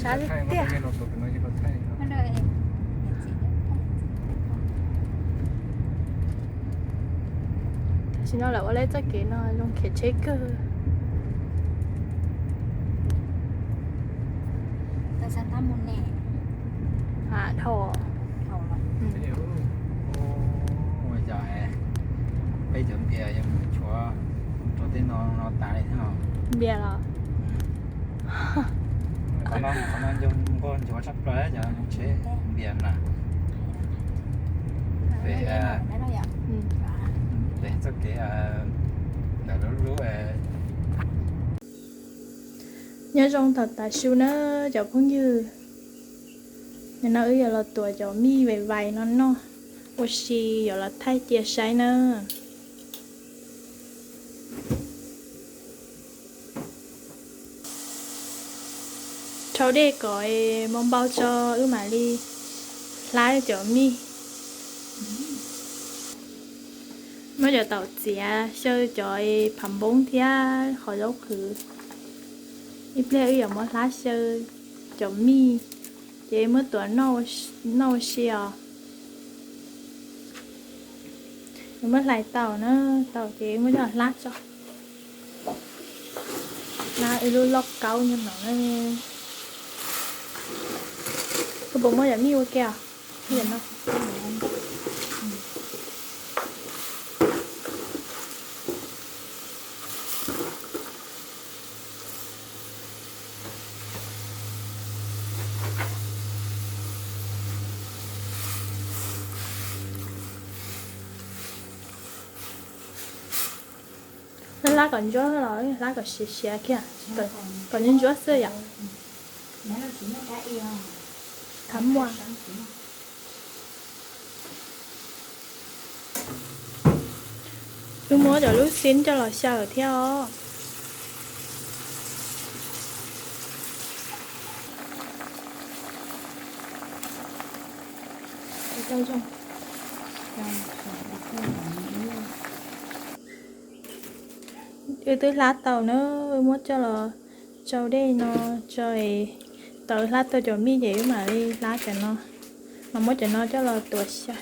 Sab tiag tiag. Tam sim no lawv ua lawv txoj kev no zoo khiav tsheb kawg. Dhau. Peb cov npias yuav mus nchuav rau tej no no tas li thiab. Npias los? Qhov no nco nquag nchuav tshaj plaws cov tsheb npias na. Pem, pem txoj kev ntawm lub lub. Nyob zoo thaum tav su na cov phooj ywg. Nim no wb yuav los tuav cov mij vais vais no noj, ua si yuav los thaij cia saib na. Rhau dej kom npau npau tso wb mam li hlab cov mij. Muab cov taum txiav xyaw cov phav npoob thiab qhov zaub qhwv. Ib pliag wb yuav muab hlab xyaw cov mij, ces muab tuav noj ua si os. Muab hlais taum na, taum ces muab coj hlab tso. Hlab ib lub lauj kaub nyob no na. Koj puas muab cov mij ua ke os? Hlab kom ntsuab los hlab kom siav siav kiag, kom ntsuab ntsuab xwb yom. Wb muab cov lub xib coj los xyaw thiab os. Wb twb hlab tau na, wb muab coj los tsau dej no tso, tau wb hlab tau cov mij ces wb mam li hlab cov no, mas muab cov no coj los tuav xyaw.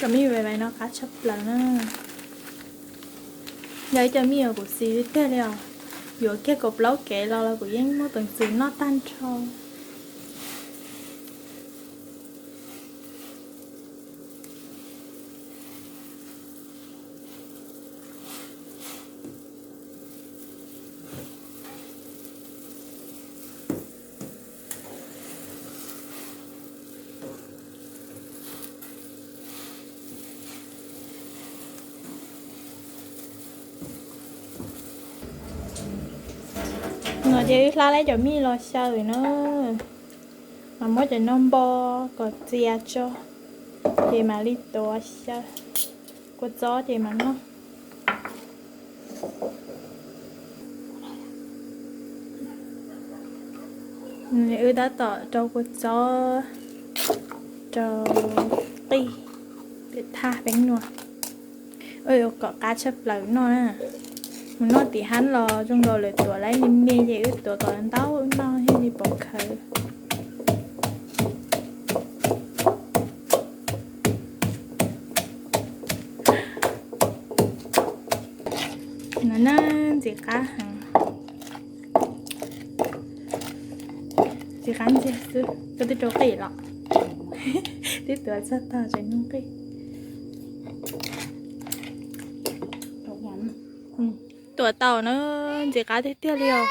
Cov mij vais vais no qab tshaj plaws na. Yog ib cov mij uas kuv xis tiag tiag li os. Yuav kiag kaum plaub kev los los kuv yeej muaj peev xwm noj tag nrho. No ces wb hlab lawm cov mij los xyaw na, mas muab cov no npo kom txias tso, ces mam li tuav xyaw kua txob ces mam noj. Wb tab tom rau kua txob rau qij, pem thaj peeb nua. Kom qab tshaj plaws noj na. Mus noj tim hab los zoo nkaus lawv tuav lawv me me ces wb tuav kom ntau noj thiaj li pom khawv. No na, ntxim qab heev. Ntxim qab ntxiag xwb, koj twb rau qij los? Twb tuav txog tog tseem nug qij. Tuav tau na, ntxim qab tiag tiag li os.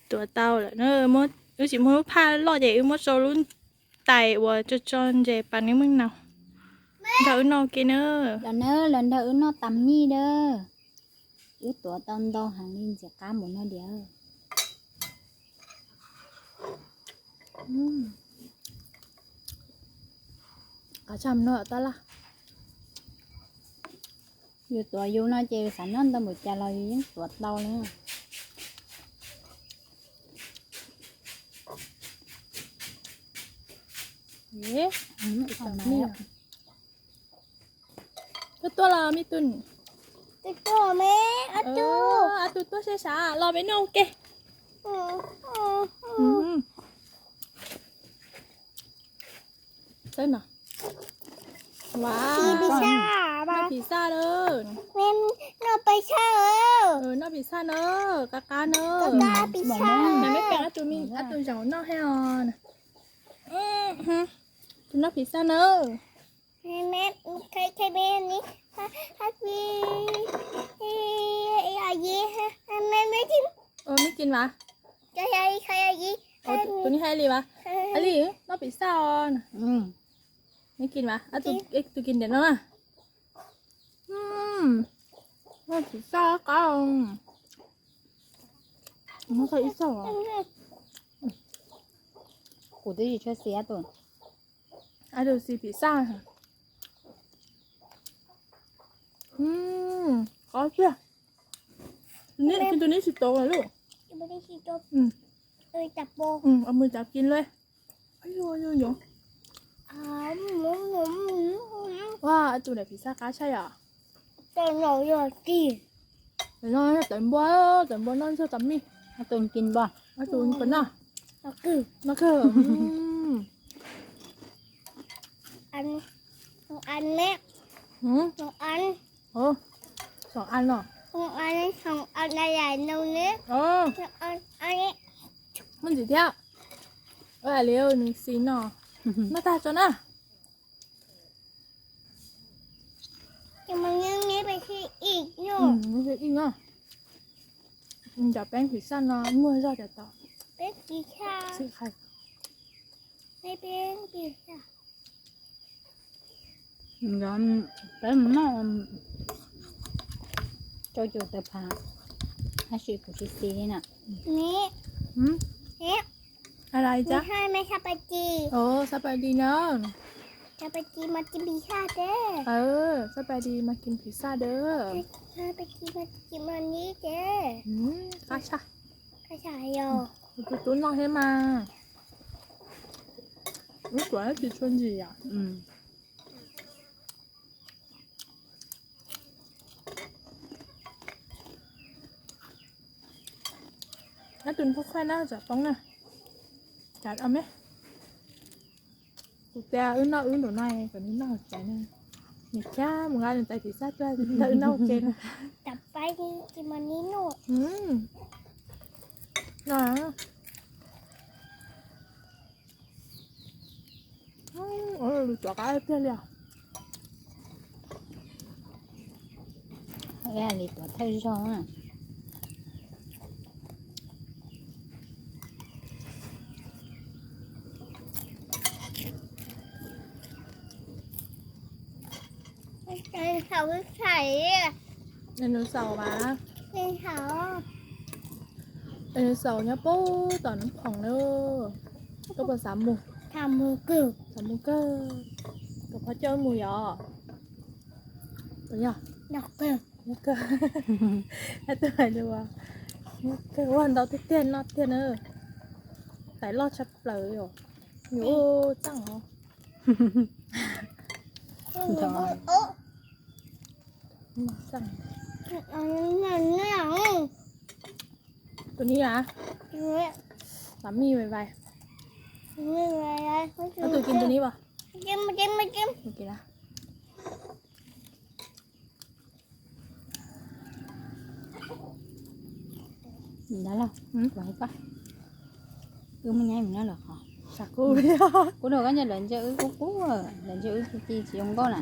Tuav tau lawm na, wb tsis muaj lub phaj loj ces wb muab rau lub tais uas tso tso ntses pas neeb meej naus nrog wb noj ke na. Los na, los nrog wb noj tas mij na. Wb tuav tau ntau heev li ntxim qab npaum no diam. Qab tshaj no tab laj. Yus tuav yus no ces xav noj ntau npaum cas los yus yeej tuav tau li. Koj tuaj los me tub? Ob tug tuaj sab sab los peb noj ua ke. Noj pizza lawm. Noj pizza na, qab qab na. Noj pizza. Ob tug zaum noj thiab os. Tus noj pizza na. Meb kis mas. Tus ni hais li mas, li noj pizza os. Meb kis mas, tus kis ntiav no na. Noj pizza qab. Kuv twb tsis tshua xis tus. Tus xis pizza. Qab tiag. Tus neb tsis tau lawm. Mus cav kis lawm. Ua tus daim pizza qab tshaj yom. No yog tawv npua, tawv npua noj ntxuag tas mij. Tus kis npua. Tus kis noj. No kawg. Xoom an no. Muaj ntxiv thiab. Ua li nws xis no. Noj tag tso na. Cov peeb pizza no muag zog cov tod. Peb mus noj rau cum tawv phav, tab sis kuv tsis xis li na. Xab pais dis na. Xab pais dis mas kis pizza dawb. Qab tshaj. Tus tub noj thiab mas. Wb tuav tsis tshua ntsim yom. Ob tug khuaj khuaj na, tsom poob na. Cav os me. Kuv tias wb noj wb nraum no, kom nws noj hauv tsev na. Nws thiaj mus nqa nws tais pizza tuaj ntawm wb noj ua ke na. Lus tuav qab tiag li os. Li tuav thawj zaug na. Nws xaus mas. Nws xaus nyob puag tom Nab Phoom na. Koj puas xav mus? Xav mus kawg. Koj puas coj wb mus yom? Nyob kawg. Nyob kawg. Ua ntau tiag tiag no tiag na. Tais loj tshaj plaws os. Yus txaj os. Tus ni a, tus mij vais vais. Tus kis tus ni as. Ntawd los, kuv hais koj, wb muaj nyab mus nyob lawm qhov. Kuv rau koj nco lawv ntsia wb kub kub, lawv ntsia wb ci ci tsis zoo nkauj na.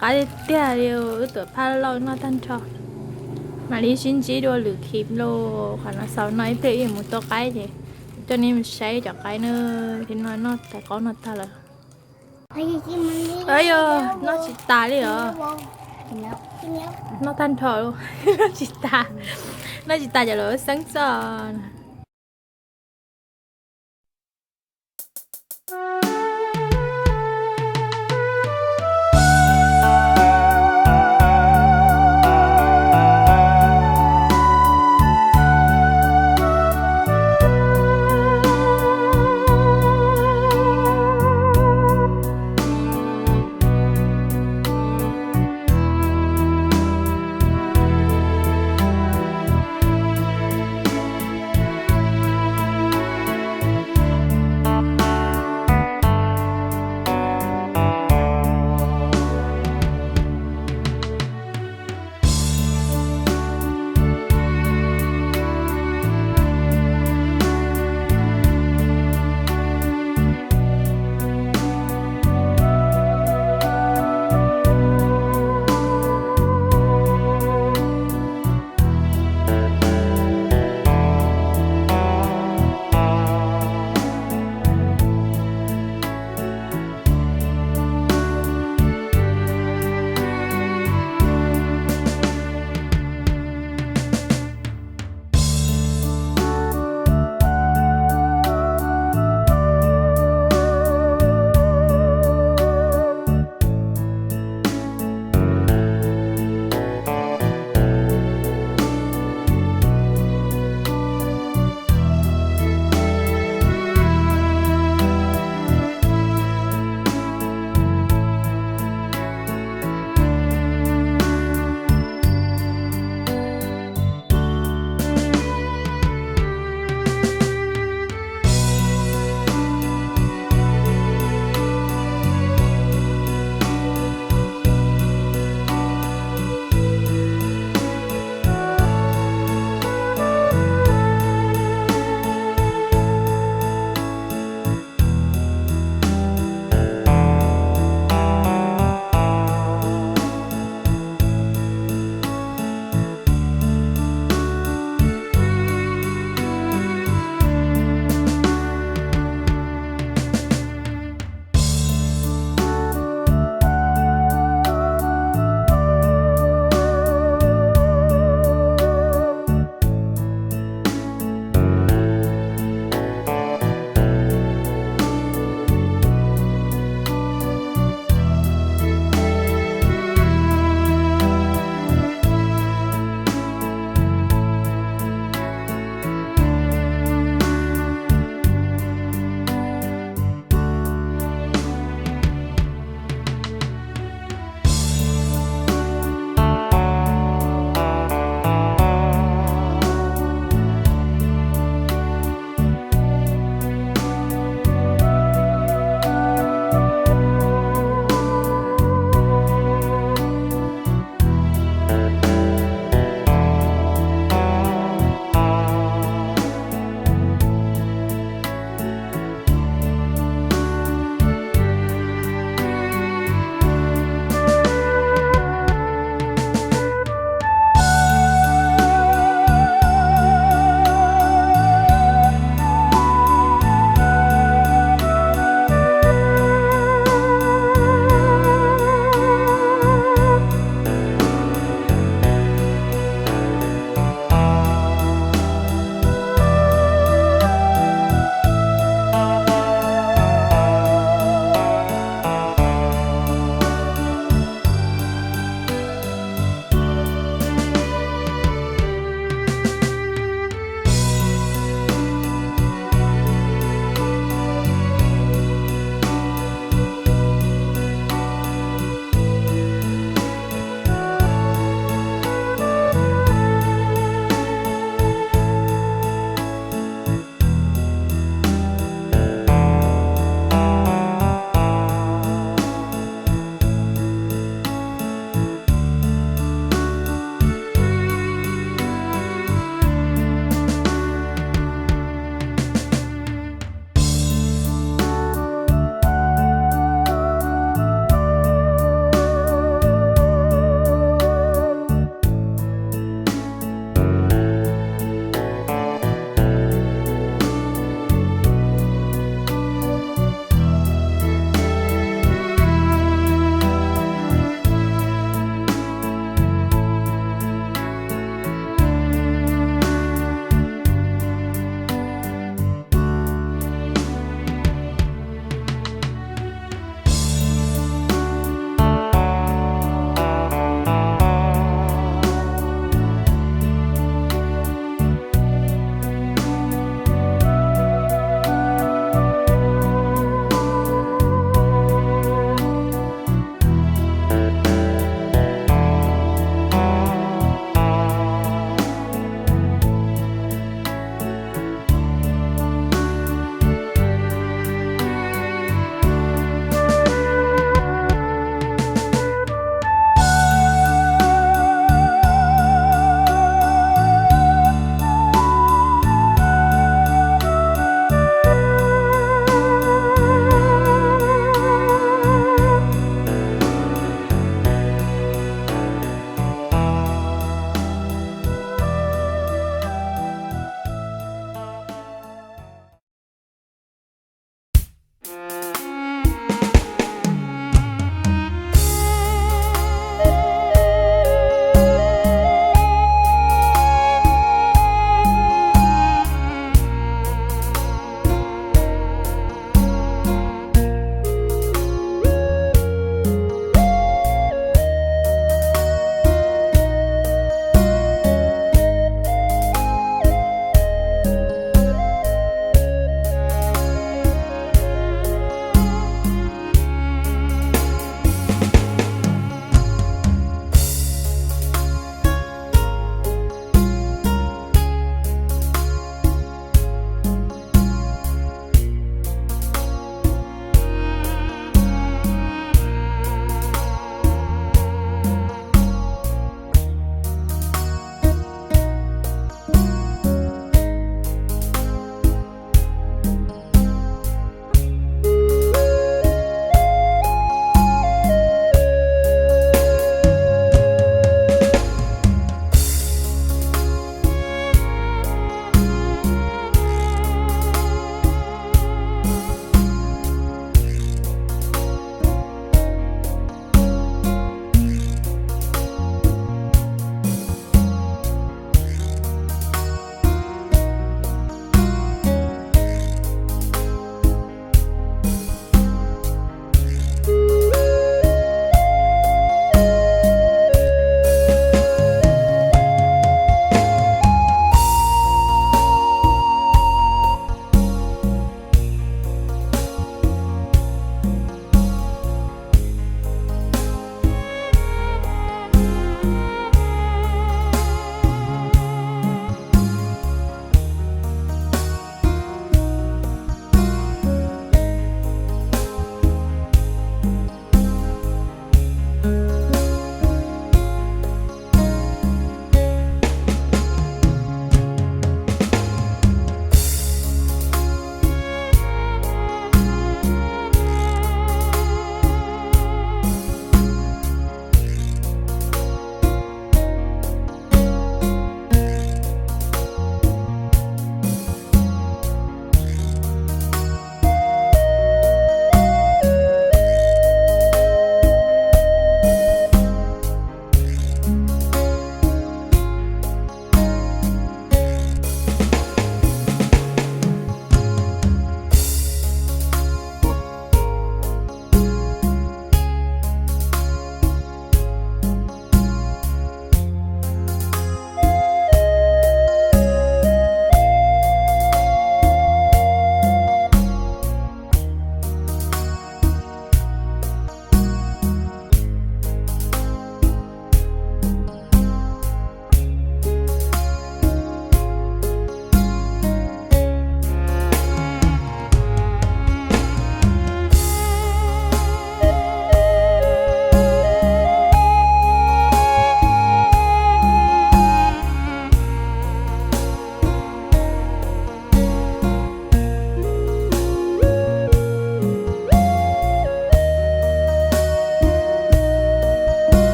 Qab tiag tiag li, wb tuam phaj lauj noj tag nrho. Mam li sib ntsib dua lwm clip lauj, qhov no xaus no ib pliag wb yuav mus tua qaib ces coj nej mus saib cov qaib na, thiab no noj tais qaub no tag lawm. Yog noj tsis tas li os. Noj tag nrho, noj tsis tas, noj tsis tas ces lawv xeeb xwb.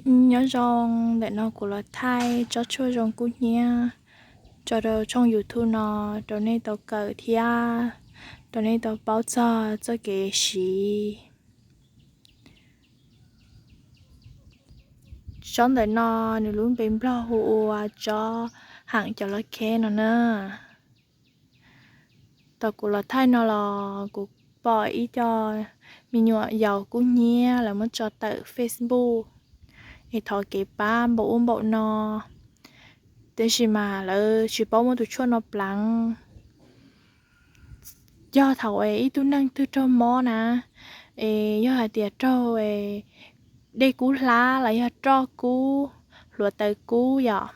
Nyob zoo, ntawm no kuv los thaij tsob tshuaj zoo kub hnyiab tso rau tshooj YouTube no rau nej tau kawm thiab rau nej tau paub txog txoj kev siv. Tsob ntawm no nws lub npe Nplog hu ua tsob ham cov los kheb no na. Thaum kuv los thaij no los kuv pom ib co me nyuam yaus kub hnyiab lawv muab tso tawm Facebook es thov kev pab npaum ub npaum no, tiam sis mas lawv tsis paub muab tus tshuaj no pleev. Yog thaum es ib tug neeg twg raug mob na, es yog hais tias raug dej kub hlab los yog roj kub, hluav taws kub yom,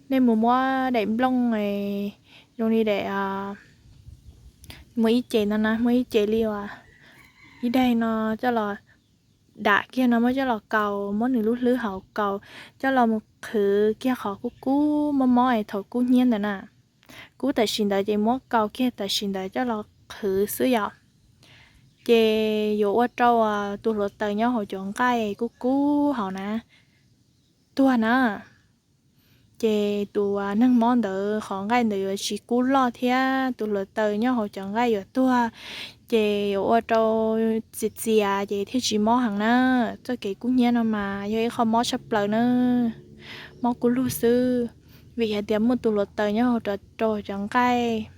nej mus muab daim nplooj Zoo li daim, muaj ib ce no na, muaj ib ce li uas ib daig no coj los dam kiag no muab coj los kaus, muab nws lub hlwb hauv kaus coj los mus qhwv kiag qhov kub kub mob mob es thaum kub hnyiab ntawd na. Kub tam sim ntawd ces muab kaus kiag tam sim ntawd coj los qhwv xwb yom. Ces yuav ua rau tus hluav taws nyob hauv cov nqaij kub kub hauv na tuag na. Ces tus neeg mob ntawd qhov nqaij ntawd yuav tsis kub loj thiab tus hluav taws nyob hauv cov nqaij yuav tuag, ces yuav ua rau txias txias ces thiaj tsis mob heev na. Txoj kev kub hnyiab no mas yog ib qho mob tshaj plaws na, mob kub lug xwb, vim hais tias muaj tus hluav taws nyob hauv rau cov nqaij.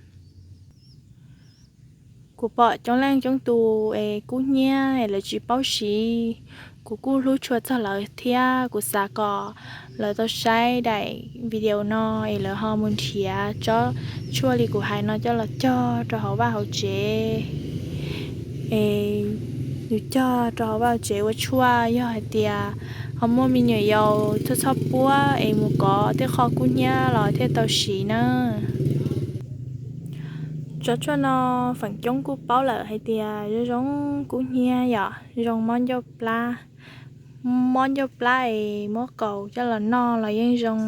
Kuv pom coob leej coob tus es kub hnyiab es lawv tsis paub siv, kuv kuj hlub tshua txog lawv thiab kuv xav kom lawv tau saib daim video no es lawv ho mus nrhiav tsob tshuaj li kuv hais no coj los cog rau hauv vaj hauv tsev. Es yus cog rau hauv vaj hauv tsev ua tshuaj, yog hais tias ho muaj me nyuam yaus txhob txhob puab es mus kov tej qho kub hnyiab los thiaj tau siv na. Tsob tshuaj no feem coob kuj paub lawm hais tias zoo zoo kub hnyiab yom, zoo mob ncauj plab. Mob ncauj plab es muab kaus coj los noj los yeej zoo.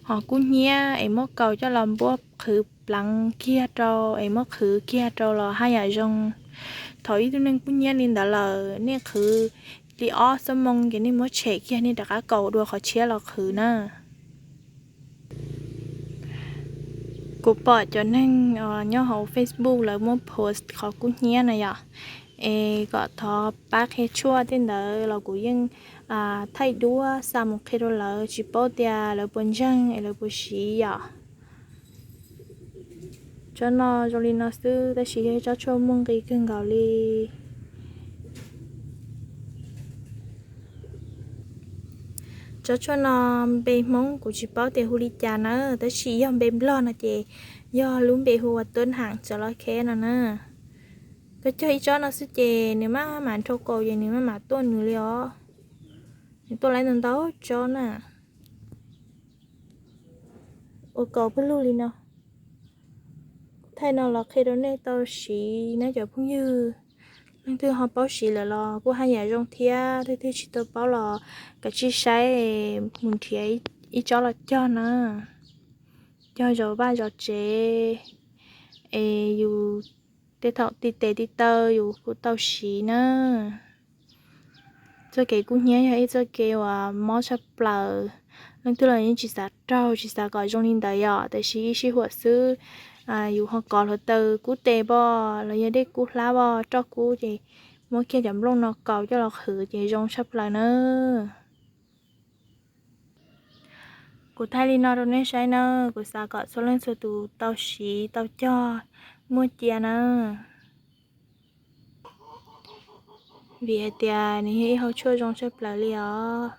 Ho kub hnyiab es muab kaus coj los npuab qhwv pleev kiag rau es muab qhwv kiag rau los haj yam zoo. Thaum ib tug neeg kub hnyiab li ntawd lawm nej qhwv li ob xuab moos ces nej muab tshem kiag nej rov qab kaus dua qhov tshiab los qhwv na. Kuv pom cov neeg nyob hauv Facebook lawv muab post qhov kub hnyiab na yom, es kom thov pab qhia tshuaj tej ntawd los kuv yeej thaij duab xa mus qhia rau lawv, tsis paub tias lawv puas ntseeg es lawv puas siv yom. Tsob no zoo li no xwb tab sis yog ib tsob tshuaj muaj nqis kawg nkaus li. Tsob tshuaj no npe Hmoob kuv tsis paub tias hu li cas na, tab sis yog npe Nplog no ces yog lub npe hu ua tuab ham txawv los khe no na. Koj cog ib tsob no xwb ces nws maj mam nrhau kaus ces nws maj mam tuaj nws li os. Nws tuaj lawm ntau ntau tsob na. Ua kaus pawg lug li no. Thaij no los qhia rau nej tau siv na cov phooj ywg. Leej twg ho paub siv lawm los kuj haj yam zoo thiab, leej twg tsis tau paub los kav tsij saib mus nrhiav ib tsob los cog na. Cog zov vaj zov tsev es yus tej thaum ti tes ti taw yus kuj tau siv na. Txoj kev kub hnyiab yog ib txoj kev uas mob tshaj plaws, leej twg los yeej tsis xav raug tsis xav kom zoo li ntawd yom, tab sis ib sij huam xwb yus ho kov hluav taws kub tes pom los yog dej kub hlab pom roj kub ces muab kiag cov nplooj no kaus coj los qhwv ces zoo tshaj plaws na. Kuv thaij li no rau nej saib na, kuv xav kom txhua leej txhua tus tau siv tau cog muaj cia na. Vim hais tias nws yog ib hau tshuaj zoo tshaj plaws li os.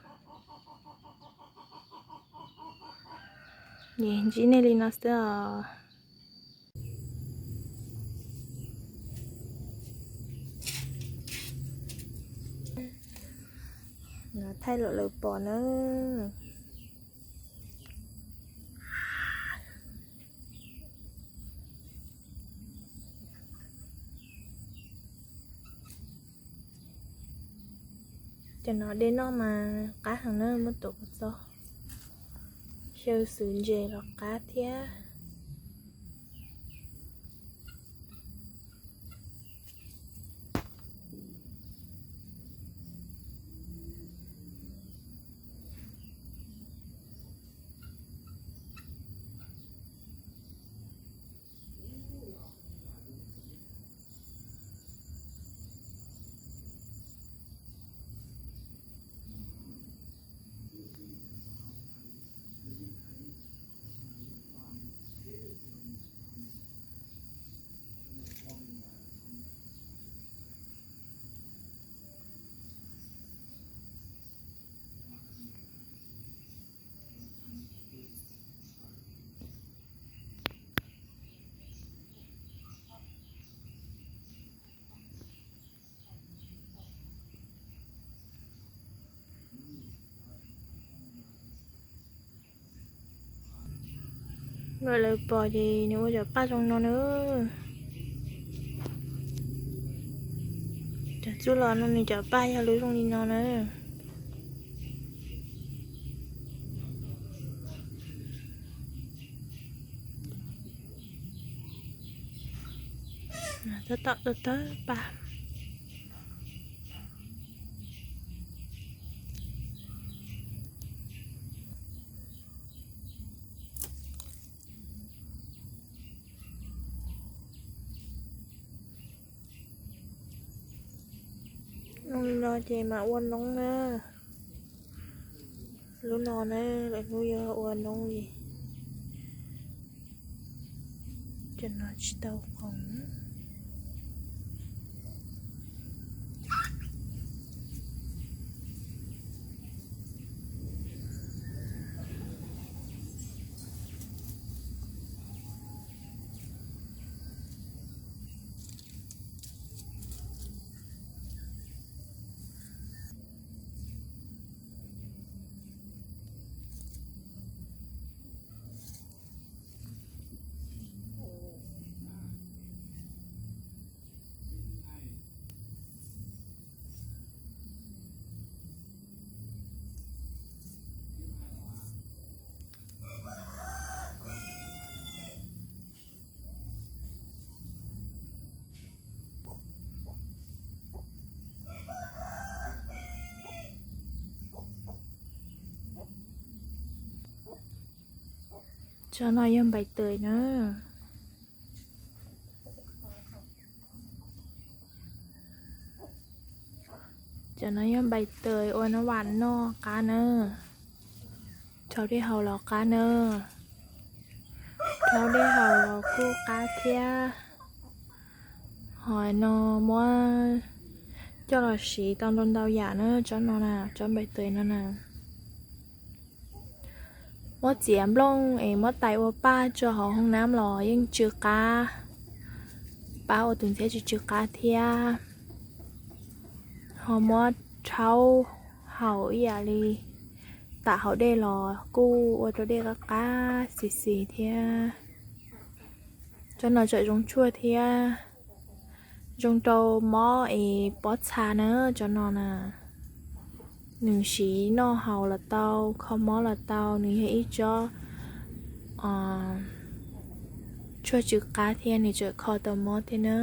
Ntsib nej li no xwb os. Thaij los lawv pom na. Cov no dej noj mas qab heev na, muab tuav kom txog. Xyaw xwv ntses los qab thiab. Lawv pom ces nws ua cov paj zoo no na. Cov txuj lom no nws cov paj yog lub zoo li no na. Tab tom tawg tawg paj. Ua li no ces mam ua noob na. Lub no na, lwm hnub yuav ua noob li. Cov no tsis tau qoos. Cov no yog npais tawm na. Cov no yog npais tawm ua nab vam noj qab na. Rhaub dej haus los qab na. Rhaub dej haus los kuj qab thiab. Ho no muab coj los siv tau ntau ntau yam na, tsob no na, tsob npais tawm no na. Muab txiav nplooj es muab tais ua paj tso hauv hoob nab los yeej tsw qab, pab ua tus ntxhiab tsw tsw qab thiab. Ho muab rhaub haus ib yam li tam haus dej los kuj ua rau dej qab qab xis xis thiab. Tsob no tseem zoo tshuaj thiab, zoo rau mob es pob txha na, tsob no na. Nws siv noj haus los tau, kho mob los tau, nws yog ib tsob tshuaj tsw qab thiab nws tseem kho tau mob thiab na.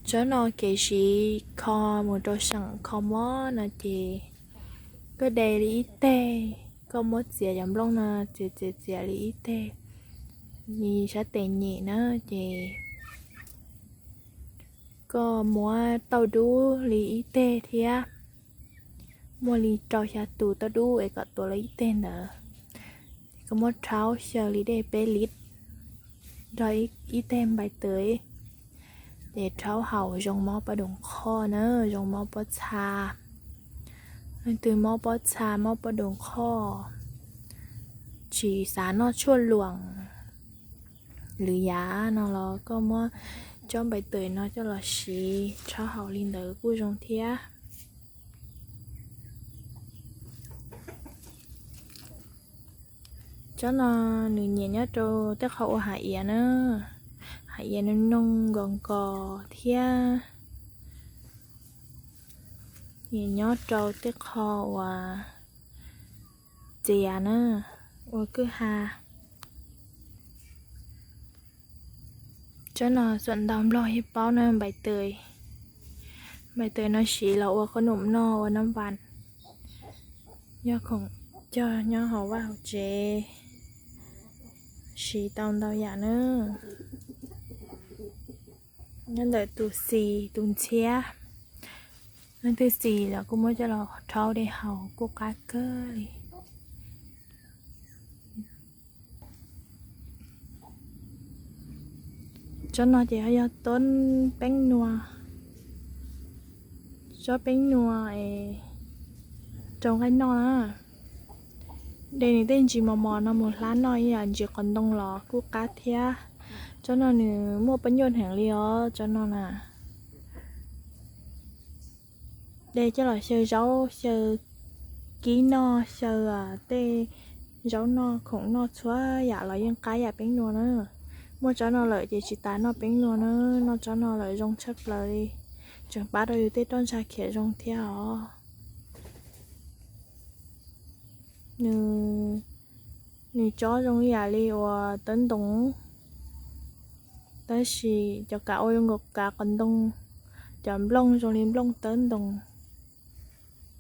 Tsob no kev siv kho mus rau seem kho mob no ces koj de li ib teg, koj muab txiav cov nplooj no txiav txiav txiav li ib teg, li sab tes nyem na ces koj muab tauj dub li ib teg thiab, muaj li rau xya tus tauj dub es kom tuav lawm ib teg ntawd. Ces koj muab rhaub xyaw li dej peb liv nrog ib teg npais tawm, ces rhaub haus zoo mob poj doos qhoj na, zoo mob pob txha. Leej twg mob pob txha mob poj doos qhoj, tsis xav noj tshuaj luam lwm yam no los koj muab tsob npais tawm no coj los siv rhaub haus li ntawd kuj zoo thiab. Tsob no nws nyiam nyob rau tej qhov uas hav iav na, hav iav noog noog nkos nkos thiab nyiam nyob rau tej qho uas txias na, ua kwj ha. Tsob no xuam ntau nplog yeej paub na, npais tawm. Npais tawm no siv los ua qhob noom noj ua nab vas, yog khoom cog nyob hauv vaj hauv tsev, siv tau ntau yam na. Nyob ntawm tus xis tus ntxhiab, leej twg xis los kuj muab coj los rhaub dej haus kuj qab kawg li. Tsob no ces yog tsob peeb nua, tsob peeb nua es rau nqaij noj na. De nws tej ntsis mos mos no mus hlab noj ib yam ntsis qos ntoo los kuj qab thiab. Tsob no nws muaj paj nyuaj heev li os, tsob no na. De coj los xyaw zaub, xyaw kib noj, xyaw tej Zaub noj, khoom noj txhua yam los yeej qab yam Peeb Nua na. Muaj tsob no lawm ces tsis tas noj Peeb Nua na, noj tsob no lawm zoo tshaj plaws li. Tseem pab rau yus tej roj ntsha khiav zoo thiab os. Nws, nws tsob zoo ib yam li uas tawv ntoo, tab sis cov kav ua zoo nkaus kav qos ntoo, cov nplooj zoo li nplooj tawv ntoo.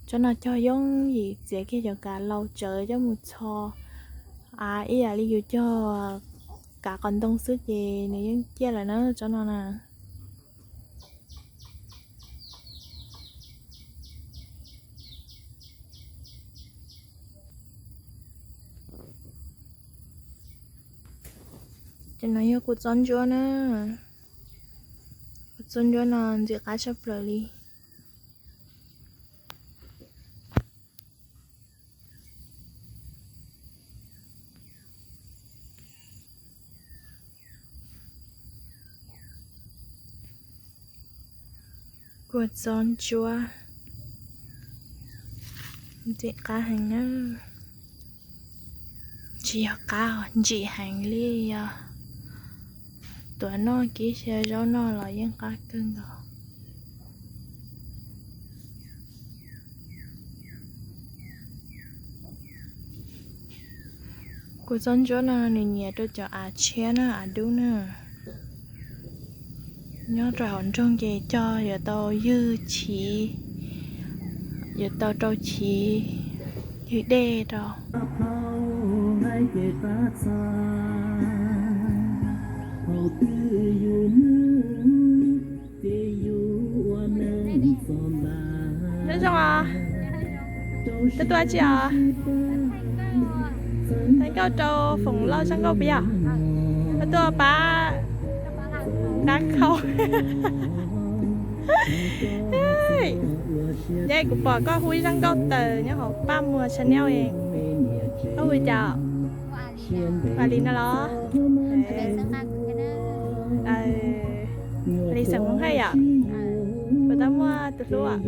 Tsob no cog yooj yim, txiav kiag cov kav laus tsawv coj mus txho av ib yam li yus cog kav qos ntoo xwb ces nws yeej ciaj lawm na tsob no na. Ces no yog kuv txob ntsuab na. Kuv txob ntsuab no ntxim qab tshaj plaws li. Kuv txob ntsuab ntxim qab heev na. Tsis yog qab, ntsim heev li, yog tuav noj kib xyaw zaub noj los yeej qab kawg nkaus. Kuv txob ntsuab no nws nyiam rau cov av tshiab na, av dub na. Nyob rau hauv nroog ces cog yuav tau ywg chiv, yuav tau rau chiv ywg dej rau. Nyob zoo os. Koj tuaj dab tsi os? Thaij nkauj rau Foom Lauj zaj nkauj puas yog? Koj tuaj pab dab khau. Nyob kuv pom koj hu ib zaj nkauj tawm nyob hauv Paj Muag channel, koj hu cas? Ua li no los? Li xeem Hmoob Haij yom? Puas tau muaj tus hlub?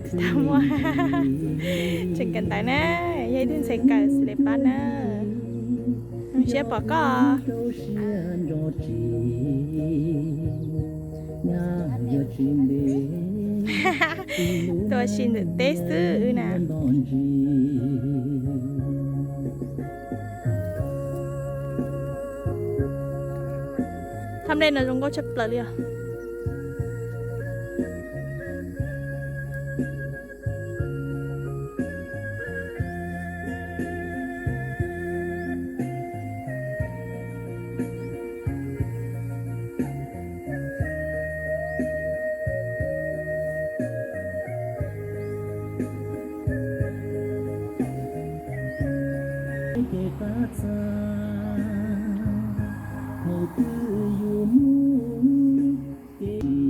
Tsis tau muaj. Tseem kawm ntawv na, yog ib tug ntxhais kawm xws li pab na. Zoo siab pom koj. Tuaj si ntawm teb xwb wb na. Thaj nplej no zoo nkauj tshaj plaws li os. Ces qab txaj thaum twg yus mus kev